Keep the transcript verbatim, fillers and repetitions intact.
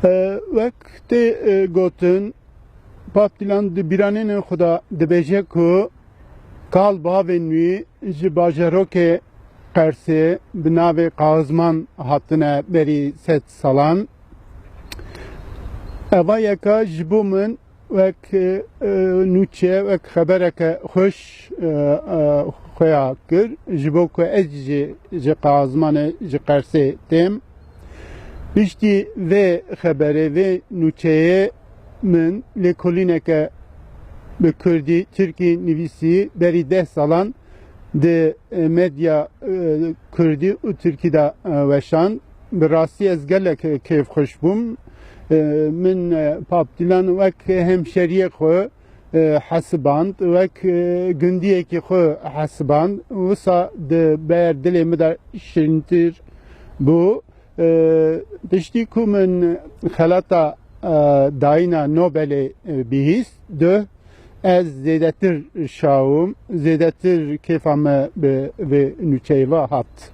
E, wek tê, e, gotin, Bob Dylan di bîranênên xwe de dibêje ku kal bavên wî ji bajarokê Qersê bi navê Qaxizman hatine berî sed salan. Eva yeka ji bo min wek, e, nûçe, wek xebereke xweş, e, e, xweya kir, ji bo ku ez jî ji Qaxizmanê, ji Qersê têm. Piştî vê xeberê, vê nûçeyê min lêkolîneke bi kurdî, tirkî nivîsî berî deh salan di, e, medya, e, kurdî û tirkî de, e, weşand. Bi rastî ez gelek kêfxweş bûm. E, min, e, Bob Dylan wek hemşeriyê xwe, e, hesiband, wek, e, gundiyekî xwe hesiband. Wisa di ber dilê min de şirîntir bû. E, piştî ku min xelata, e, dayîna Nobelê, e, bihîst, duh, ez zêdetir şawim, zêdetir kêfa me bi vê nûçeyê ve hat.